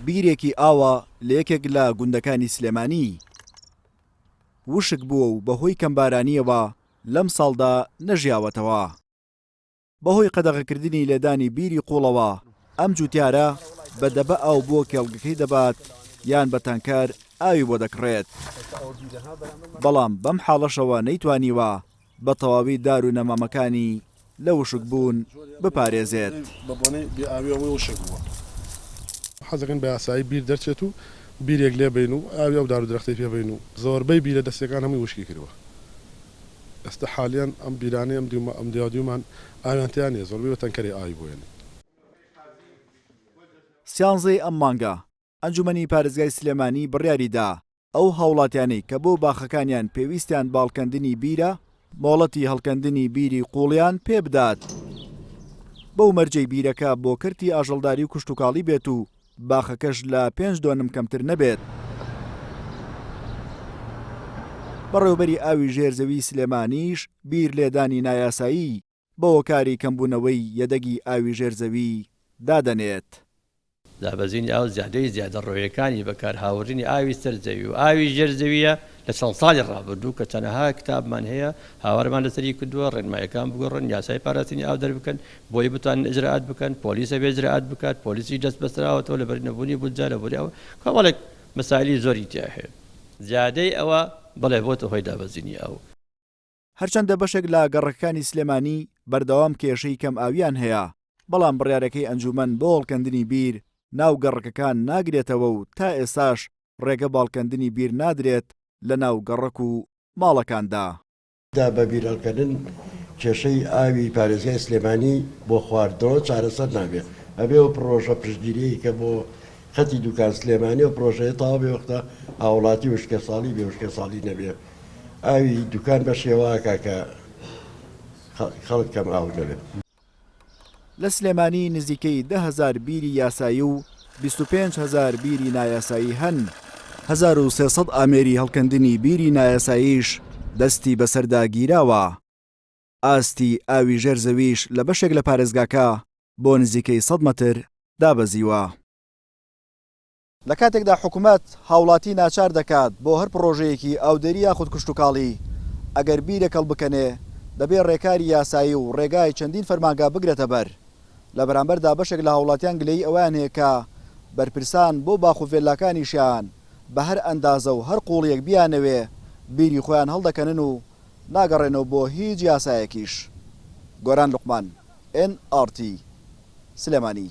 بیرێکی ئاوە لە یەکێک لە گوندەکانی سلێمانی وشک بووە و بەهۆی کەمبارانییەوە لەمساڵدا نەژیاوەتەوە. بەهۆی قەدەغەکردنی لێدانی بیری قوڵەوە، ئەم جوتیارە بە دەبە ئاو بۆ کێڵگەکەی دەبات یان بە تانکەر ئاوی بۆ دەکڕێت، بەڵام بەم حاڵەشەوە نەیتوانیوە بە تەواوی دار و نەمامەکانی لە وشکبوون بپارێزێت. بە بۆنەی بێ ئاویەوە وشک بووە. حەزەکەن بە یاسایی بیر دەرچێت و بیرێک لێ بەین و ئاوی ئەو دار و درەختەی پێ بەین و زۆربەی بیرە دەستیەکان هەمووی وشکی کردوە. ئێستا حالیەن ئەم بیرانەی ئەم دیومە ئەم دیاودیومان ئاویان تیا نیە زۆربەی بە تەنکەرێ ئاوی بۆ یەنن. سیانزەی ئەم مانگە، ئەنجومەنی پارێزگای سلێمانی بڕیاریدا ئەو هاوڵاتیانەی کە بۆ باخەکانیان پێویستیان بە هەڵکەندنی بیرە، مۆڵەتی هەڵکەندنی بیری قووڵیان پێبدات، بەو مەرجەی بیرەکە بۆ کەرتی ئاژەڵداری و کشتوکاڵی بێت و باخەکەش لە پێنج دۆنم کەمتر نەبێت. بەڕێوەبەری ئاوی ژێر زەوی سلێمانیش بیر لێدانی نایاسایی بە هۆکاری کەمبوونەوەی یەدەگی ئاوی ژێر زەوی دادەنێت. دابەزینی ئاو زیادەی زیادەڕۆیەکانی بەکارهاوردنی ئاوی سەر زەوی و ئاوی ژێر زەوییە لە چەند ساڵی ڕابردوو کە چەنەها کتابمان هەیە هاوارمان لەسەری کردووە ڕێنمایەکان بگۆڕن یاسای پاراستنی ئاو دەربکەن بۆی بتوانن ئیجرائات بکەن پۆلیس ئەبێ ئیجرائات بکات پۆلیسیش دەست بەستراوەتەوە لەبەر نەبوونی بودجە لەبوونی ئەوە کۆمەڵێک مەسایلی زۆری تیا هەیە زیادەی ئەوە بەڵێ بۆتە هۆی دابەزینی ئاو. هەرچەندە بەشێک لە گەڕەکەکانی سلێمانی بەردەوام کێشەی کەم ئاوییان هەیە، بەڵام بڕیارەکەی ئەنجوومەن بۆ هەڵکەندنی بیر ناو گەڕەکەکان ناگرێتەوە و تا ئێستاش ڕێگە بە هەڵکەندنی بیر نادرێت لە ناو گەڕەک و ماڵەکاندا. دا بە بیرهەڵکەندن کێشەی ئاوی پارێزگای سلێمانی بۆ خواردنەوە چارەسەر نابێت، ئەبێ ئەو پڕۆژە پشتگیریەی کە بۆ خەتی دوکان سلێمانی ئەو پڕۆژەیە تەواو بێ وەختە هاوڵاتی وشکەساڵی بێ وشکەساڵی نەبێ ئاوی دوکان بە شێواکە کە خەڵک کەم ئاو نەبێ. لە سلێمانی نزیکەی 10,000 بیری یاسایی و 25,000 بیری نایاسایی هەن، 1300 ئامێری هەڵکەندنی بیری نایاساییش دەستی بەسەردا گیراوە، ئاستی ئاوی ژێر زەویش لە بەشێک لە پارێزگاکە بۆ نزیکەی سەد مەتر دابەزیوە. لە کاتێکدا حکومەت هاوڵاتی ناچار دەکات بۆ هەر پڕۆژەیەکی ئاودێری یاخود کشتوکاڵی ئەگەر بیرێک هەڵبکەنێ دەبێ ڕێکاری یاسایی و ڕێگای چەندین فەرمانگا بگرێتە بەر، لە بەرامبەردا بەشێک لە هاوڵاتیان گلەیی ئەوەیان هەیە کە بەرپرسان بۆ باخ و ڤێللاکانیشیان بە هەر ئەندازە و هەر قوڵیەک بیانەوێ بیری خۆیان هەڵدەکەنن و ناگەڕێنەوە بۆ هیچ یاسایەکیش. گۆران لوقمان، ئێن ئاڕ تی، سلێمانی.